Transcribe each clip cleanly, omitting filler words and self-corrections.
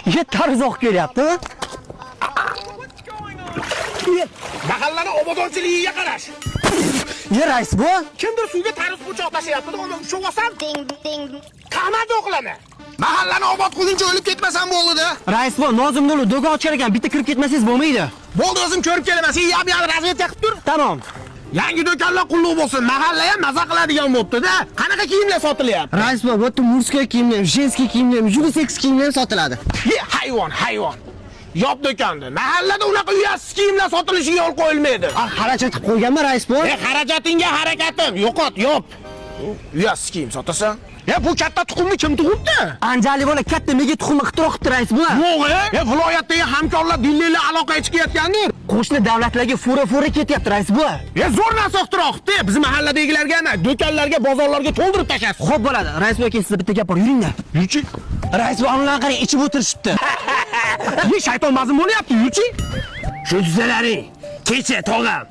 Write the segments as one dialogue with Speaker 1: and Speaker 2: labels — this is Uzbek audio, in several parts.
Speaker 1: Ye, tarvuz oqib kelyapti. Ye,
Speaker 2: Mahallani obodonchiligiga qarash.
Speaker 1: Ye, rais bu?
Speaker 2: Kimdir suvga tarvuz po'choq tashlayapti, uni ushlab olsam, qamadi o'qlama. Mahallani obod qilguncha o'lib ketmasam bo'ldi-da.
Speaker 1: Rais bu, Nozim Nurli do'kon ochar ekan, bitta kirib ketmasangiz bo'lmaydi.
Speaker 2: Bo'ldi, o'zim ko'rib kelaman. Sen yam-yam razvedka qilib tur.
Speaker 1: Tamom.
Speaker 2: Yangi do'konlar qulluq bo'lsin, mahalla ham maza qiladigan bo'pti-da. Qanaqa kiyimlar sotilyapti?
Speaker 1: Rais bu, bu yerda мужской kiyimlar, женский kiyimlar, unisex kiyimlar ham sotiladi.
Speaker 2: Ye, hayvon, hayvon. Yop do'konni. Mahallada unaqa uyatsiz kiyimlar sotilishiga yo'l qo'yilmaydi.
Speaker 1: Ah, xarajat qilib qo'yganman, rais bu.
Speaker 2: E, xarajatingga harakatim, yo'qot, yop. Uyatsiz kiyim sotasan. Ya bu katta tuxumni kim tug'ibdi?
Speaker 1: Anjali bola katta mega tuxumni ixtiro qilibdi, rais bu.
Speaker 2: Yo'q, e. E, viloyatdagi hamkorlar dillilar aloqaga chiqayotgandir.
Speaker 1: Qo'shni davlatlarga fura-fura ketyapti, rais bu.
Speaker 2: E, zo'r narsa ixtiro qilibdi. Bizni mahalladagilarga emas, do'konlarga, bozorlarga to'ldirib tashlashdi.
Speaker 1: Xo'p bo'ladi. Rais bu, keyin sizda bitta gap bor, yuringlar.
Speaker 2: Yurchi.
Speaker 1: Rais bu, ularni qarang, ichib o'tirishibdi.
Speaker 2: Ye, shayton mazim bo'lyapti, yurchi.
Speaker 3: Shu tuzalaring. Kecha tog'am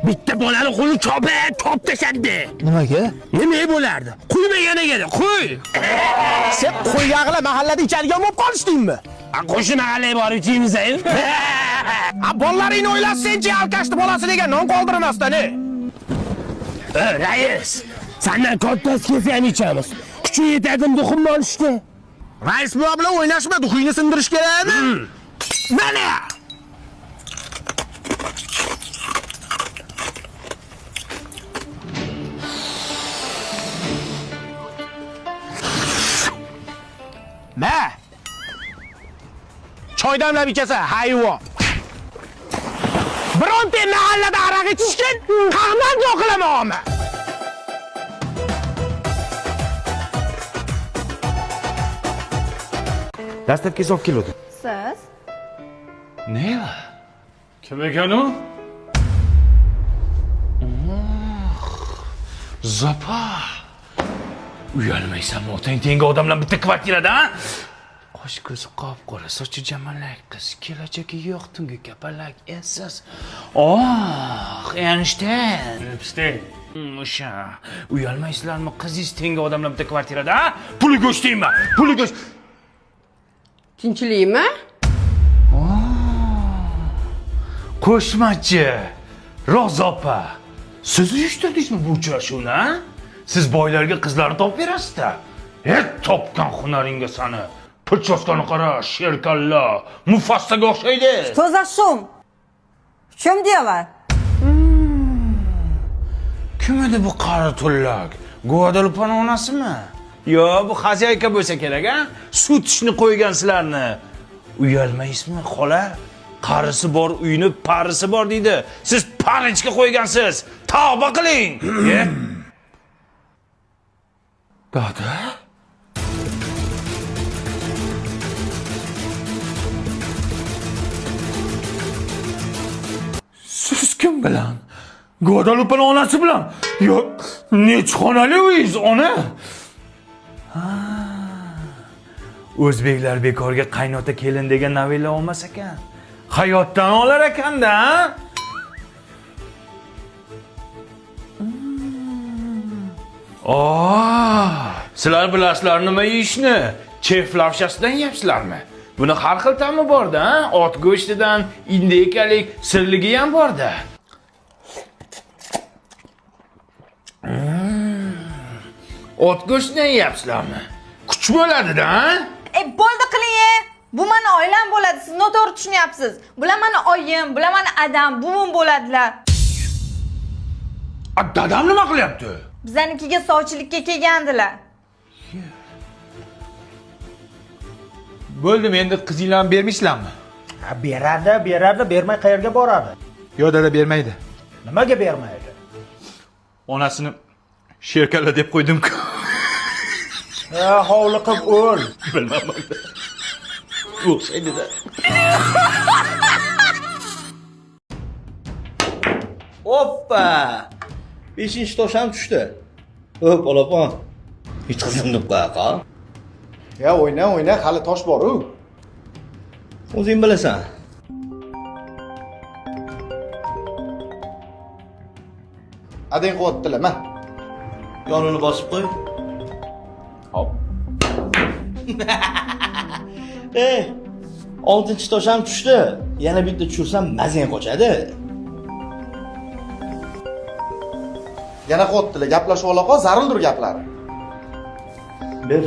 Speaker 3: bitta bolani qo'li chopib top tashladi.
Speaker 1: Nimaga?
Speaker 3: Nima bo'lardi? Quymagan ekan, quy.
Speaker 2: Sen qo'ygag'ila mahallada ichadigan bo'lib qolishdingmi?
Speaker 3: A, qo'shni mahallaga borib ichamiz.
Speaker 2: A, bolalaringni o'ylasenchi, alkashni bolasi degan non qoldirmasdan, e.
Speaker 3: Rais, sandan kattasi kelsa ham ichamiz. Kuchi yetadimi duximni olishga?
Speaker 2: Rais buva bilan o'ynashma, duxingni sindirish kerakmi?
Speaker 3: Mana!
Speaker 2: Ma. Choy damlab ichasan, hayvon. Bironta mahallada aroq ichishgan, qahman yo'q qilaman.
Speaker 4: Dastlabki olib keluvdi.
Speaker 5: Siz?
Speaker 4: Neva?
Speaker 6: Kim ekan u? Zopa.
Speaker 4: Uyalmaysanmi otang tengi odam bilan bitta kvartirada, a? Qosh ko'zi qop-qora, sochi jamalak qiz, kelajagi yo'q, tungi kapalak, esiz. Oh, Einstein.
Speaker 6: Epstein.
Speaker 4: O'sha. Uyalmaysizlarmi qizingiz tengi odam bilan bitta kvartirada, a? Puli go'sht deyman. Puli go'sht.
Speaker 5: Tinchlikmi?
Speaker 4: Qo'shmachi. Ro'za opa. Siz uyushtirdingizmi bu uchrashuvni, a? Siz boylarga qizlarni topib berasiz-da. E, topgan hunaringga sani. Причёска ni qara, sherkalla, Mufassaga o'xshaydi.
Speaker 7: Что за шум? В чем дело?
Speaker 4: Kim edi bu qari tullak? Guadalupani onasimi? Yo, bu хозяйка bo'lsa kerak, a? Sut ishni qo'ygan sizlarni. Uyalmaysizmi, xola? Qarisi bor uyni parisi bor deydi. Siz parichka qo'ygansiz. Tavba qiling. E? Dada? Siz kim bilan? Guadalupani onasi bilan. Yo, necha xonali uyingiz, ona? Ha. O'zbeklar bekorga qaynota kelin degan novella olmas ekan. Hayotdan olar ekanda, ha? Oh, sizlar bilasizlar nima yeyishni? Chef lavshasidan yeyapsizlarmi? Buni har xil ta'mi borda, ha? Ot go'shtidan, индейка lik, sirligi ham borda. Ot go'shtidan yeyapsizlarmi? Kuch bo'ladi-da, ha?
Speaker 5: E, bo'ldi qiling, e. Bu mani oilam bo'ladi. Siz noto'g'ri tushunyapsiz. Bular mani oyim, bular mani adam, buvim bo'ladilar.
Speaker 4: A, dadam nima qilyapti?
Speaker 5: Bizanikiga sovchilikka kelgandilar.
Speaker 4: Bo'ldimi endi qizinglarni bermaysizlarmi?
Speaker 8: Ha, beradi, beradi, bermay qayerga boradi?
Speaker 4: Yo'q dada, bermaydi.
Speaker 8: Nimaga bermaydi?
Speaker 4: Onasini sherkalla deb qo'ydim-ku.
Speaker 8: Ha, hovliqib o'l.
Speaker 4: Bilmadim. O'xshaydi-da.
Speaker 9: Oppa! Beshinchi tosh ham tushdi. O'p, olopon. Yutqizdim deb qo'ya qol.
Speaker 10: Ya o'yna, o'yna, hali tosh bor-u.
Speaker 9: O'zing bilasan.
Speaker 10: Adang qilyaptilar, ma.
Speaker 9: Yonini bosib qo'y.
Speaker 10: Hop.
Speaker 9: Ey, oltinchi tosh ham tushdi. Yana bitta tushirsam mazang qochadi.
Speaker 10: Yana qo'yibdilar, gaplashib ola qol, zarurdir gaplari.
Speaker 9: Ber.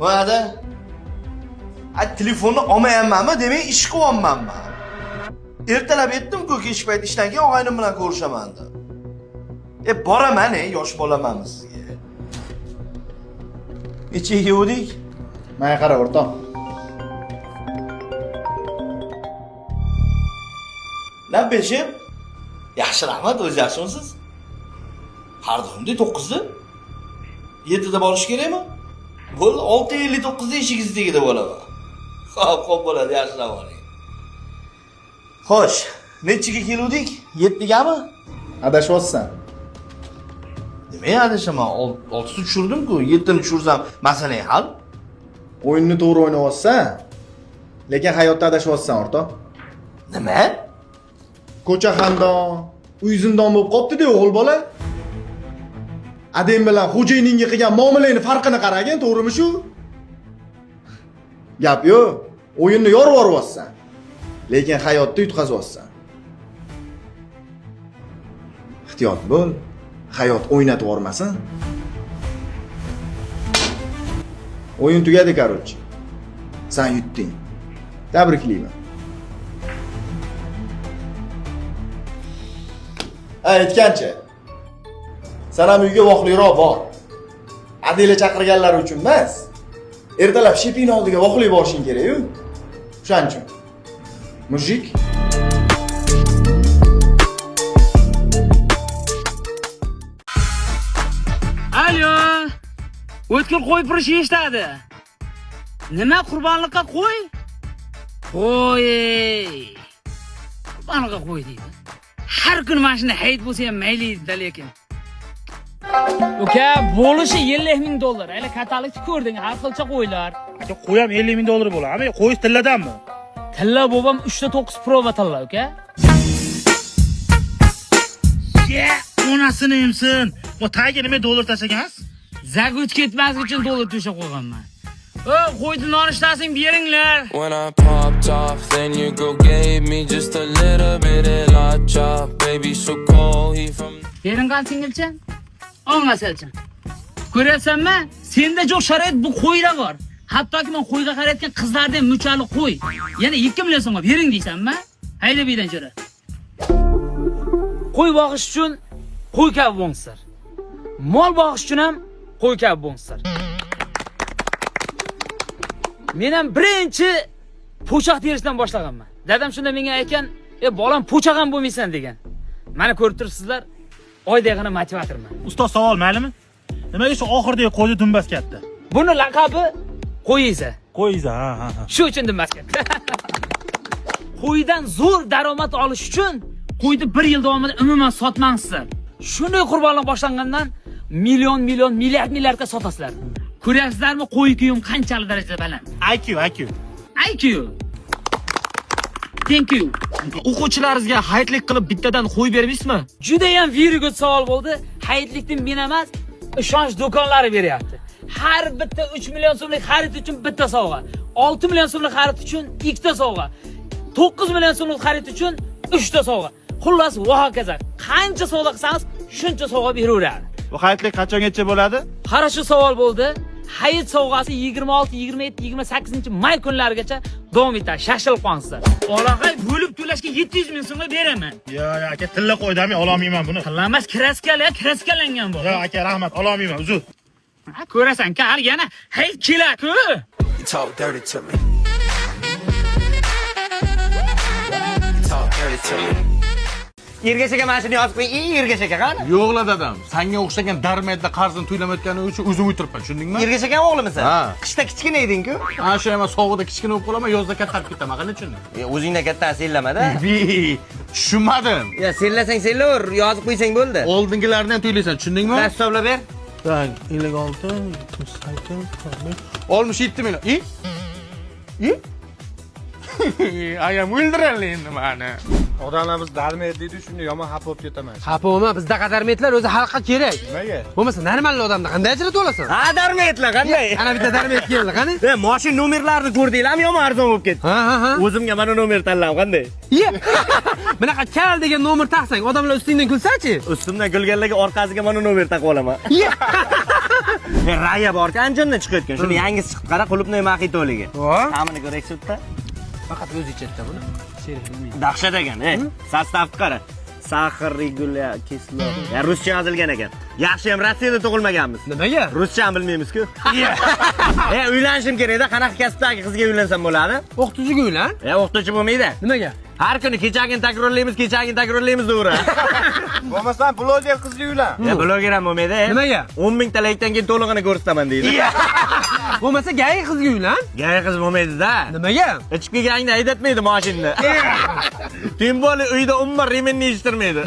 Speaker 9: Vada. A, telefonni olmayapmanmi, demak ish qilyapmanmi? Ertalab aytdim-ku, kech payt ishdan keyin og'aynim bilan ko'rishaman deb. E, boraman, e, yosh bolamanmi sizga? Necha yeguvdik?
Speaker 10: Menga qara, o'rtoq.
Speaker 9: Lan beshim? Yaxshi, rahmat, o'zi yaxshimisiz? Har doimdek 9da. 7da borish kerakmi? Bo'ldi, 6:59da eshigingiz tagida bo'laman. Xo'p, xo'p bo'ladi, yaxshilab oling. Xo'sh, nechiga keluvdik? 7gami?
Speaker 10: Adashyapsan.
Speaker 9: Nimaga adashaman? 6ta tushirdim-ku, 7ni tushirsam, masalang hal.
Speaker 10: O'yinni to'g'ri o'ynayapsan, lekin hayotda adashyapsan, o'rtoq.
Speaker 9: Nima?
Speaker 10: Ko'cha xandon, uy zindon bo'lib qopti-da o'g'il bola. Adem bilan xo'jayiningga qilgan muomalangni farqini qaragin, to'g'rimi shu? Gap yo'q, o'yinni yorib yuboryapsan, lekin hayotda yutqazyapsan. Ehtiyot bo'l, hayot o'ynatib yubormasin. O'yin tugadi, короче. Sen yutding. Tabriklayman. Ha, aytgancha. Sen ham uyga vaqtliroq bor. Adila chaqirganlari uchun emas. Ertalab sheping oldiga vaqtli borishing kerak-ku. O'shaning uchun. Mujik.
Speaker 11: Alo. O'tkir qo'y purishi eshitadi. Nima qurbonlikqa qo'y? Qo'y. Qurbonlikqa qo'y deydi. Har kuni mana shunday hayit bo'lsa ham mayli deydi lekin. Uka, bo'lishi 50 ming dollar. Hali katalogni ko'rding, har xilcha qo'ylar.
Speaker 8: Aka, qo'y ham 50 ming dollar bo'ladimi? Qo'y tilladanmi?
Speaker 11: Tilla bobam 3.9 prova tilla, uka.
Speaker 8: Ye, onasini emsin. Bu tagiga nima dollar tashlagansiz?
Speaker 11: Zagut ketmaslik uchun dollar to'shab qo'yganman. O, qo'yni nonushtasini beringlar.
Speaker 12: When I popped off, then your girl gave me just a little bit of la chop. Baby so cold, he from
Speaker 11: Bering qani singilcha. Olma selcha. Ko'ryapsanmi? Senda yo'q sharoit bu qo'yda bor. Hattoki men qo'yga qarayotgan qizlarda ham muchali qo'y. Yana 2 million so'mga bering deysanmi? Hayda biydan jo'ra. Qo'y boqish uchun qo'y kabi bo'ngsizlar. Mol boqish uchun ham qo'y kabi bo'ngsizlar. Men ham birinchi po'choq terishdan boshlaganman. Dadam shunda menga aytgan, "E bolam, po'choq ham bo'lmaysan" degan. Mana ko'rib turibsizlar, oydaygina motivatorman.
Speaker 8: Ustoz, savol maylimi? Nimaga shu oxirdagi qo'yni dumbas katta?
Speaker 11: Buni laqabi Qo'yiza.
Speaker 8: Qo'yiza, ha, ha, ha.
Speaker 11: Shu uchun dumbas katta. Qo'ydan zo'r daromad olish uchun qo'yni bir yil davomida umuman sotmangsizlar. Shunday qurbonlik boshlangandan million, million, milliard, milliardga sotasizlar. Ko'ryapsizlarmi, qo'y kuyim qanchalik darajada baland?
Speaker 8: IQ, IQ.
Speaker 11: IQ. Thank you.
Speaker 1: O'quvchilaringizga hayitlik qilib bittadan qo'y bermaysizmi?
Speaker 11: Juda ham very good savol bo'ldi. Hayitlikni men emas, ishonch do'konlari beryapti. Har bitta 3 million so'mlik xarid uchun bitta sovg'a, 6 million so'mlik xarid uchun 2 ta sovg'a, 9 million so'mlik xarid uchun 3 ta sovg'a. Xullas, va hokazo. Qancha savdo qilsangiz, shuncha sovg'a beraveradi.
Speaker 8: Bu hayitlik qachongacha bo'ladi?
Speaker 11: Qara shu savol bo'ldi. Hayit sovg'asi 26, 27, 28 may kunlarigacha davom etadi. Shashilib qo'yingizlar. Olaqay bo'lib to'lashga 700 ming so'mga beraman.
Speaker 8: Yo, yo, aka, tilla qo'ydami, ololmayman buni.
Speaker 11: Tilla emas, kraskali, kraskalangan bu.
Speaker 8: Yo, aka, rahmat, ololmayman, uzr.
Speaker 11: Ha, ko'rasan, hali yana hayit keladi-ku.
Speaker 12: You talk dirty to me. You talk dirty to me.
Speaker 3: Ergash aka, mana shuni yozib qo'ying. Ey, Ergash aka, qani?
Speaker 6: Yo'qla dadam, sanga o'xshagan darmedda qarzini to'lamayotgani uchun o'zim o'tiribman, tushundingmi?
Speaker 3: Ergash aka o'g'limisan?
Speaker 6: Ha.
Speaker 3: Qishda kichkina eding-ku.
Speaker 6: Ana shu emas, sovuqda kichkina bo'lib qolaman, yozda kattarib ketaman, qani tushunding?
Speaker 3: E, o'zingdan kattani sellamada.
Speaker 6: Bi, tushunmadim.
Speaker 3: Ya sellasang sellaver, yozib qo'ysang bo'ldi.
Speaker 6: Oldingilarni ham to'laysan, tushundingmi?
Speaker 3: Dars hisoblab ber.
Speaker 6: Tak, 56, 78, 45, 67 million. I? I? Ayam o'ldiradi endi mani. Odamlar biz darmet deydi, shunda yomon xafa bo'lib ketaman.
Speaker 1: Xafa bo'lma, bizdaqa darmetlar o'zi xalqqa kerak.
Speaker 6: Nimaga?
Speaker 1: Bo'lmasa normal odamni qanday ajratib olasan?
Speaker 3: Ha, darmetlar qanday?
Speaker 1: Ana bitta darmet keldi, qani?
Speaker 3: E, mashina nomerlarini ko'rdinglarmi? Yomon arzon bo'lib ketdi.
Speaker 1: Ha, ha, ha.
Speaker 3: O'zimga mana nomer tanladim, qanday?
Speaker 1: Ye. Bunaqa kal degan nomer taqsang, odamlar ustingdan kulsa-chi?
Speaker 3: Ustimdan kulganlarga orqasiga mana nomer taqib olaman.
Speaker 1: Ye.
Speaker 3: E, Raya borku, Andijondan chiqayotgan. Shuni yangisi chiqib qara, qulupnoy maxitoligi. Ta'mini ko'raychi bitta.
Speaker 1: Faqat o'zi ichadi buni. Sherik bilmaydi.
Speaker 3: Dahshat ekan, ey. Состав ni qara. Сахар, regulya, kislot. Ya ruscha yozilgan ekan. Yaxshi ham Rossiyada tug'ilmaganmiz.
Speaker 1: Nimaga?
Speaker 3: Ruscha ham bilmaymiz-ku. E, uylanishim kerak-da, qanaqa kasbdagi qizga uylansam bo'ladi?
Speaker 1: O'qituvchiga uylan.
Speaker 3: E, o'qituvchi bo'lmaydi.
Speaker 1: Nimaga?
Speaker 3: Har kuni kechagin takrorlaymiz, kechagin takrorlaymiz deyveradi.
Speaker 6: Bo'lmasam bloger qizga uylan.
Speaker 3: E, bloger ham bo'lmaydi. E.
Speaker 1: Nimaga?
Speaker 3: 10 ming laykdan keyin to'lig'ini ko'rsataman deydi.
Speaker 1: Bo'lmasa gay qizga uylan.
Speaker 3: Gay qiz bo'lmaydi-da.
Speaker 1: Nimaga?
Speaker 3: Ichib kelganingda haydatmaydi mashinani. Тем более uyda umuman ремень ni yechtirmaydi.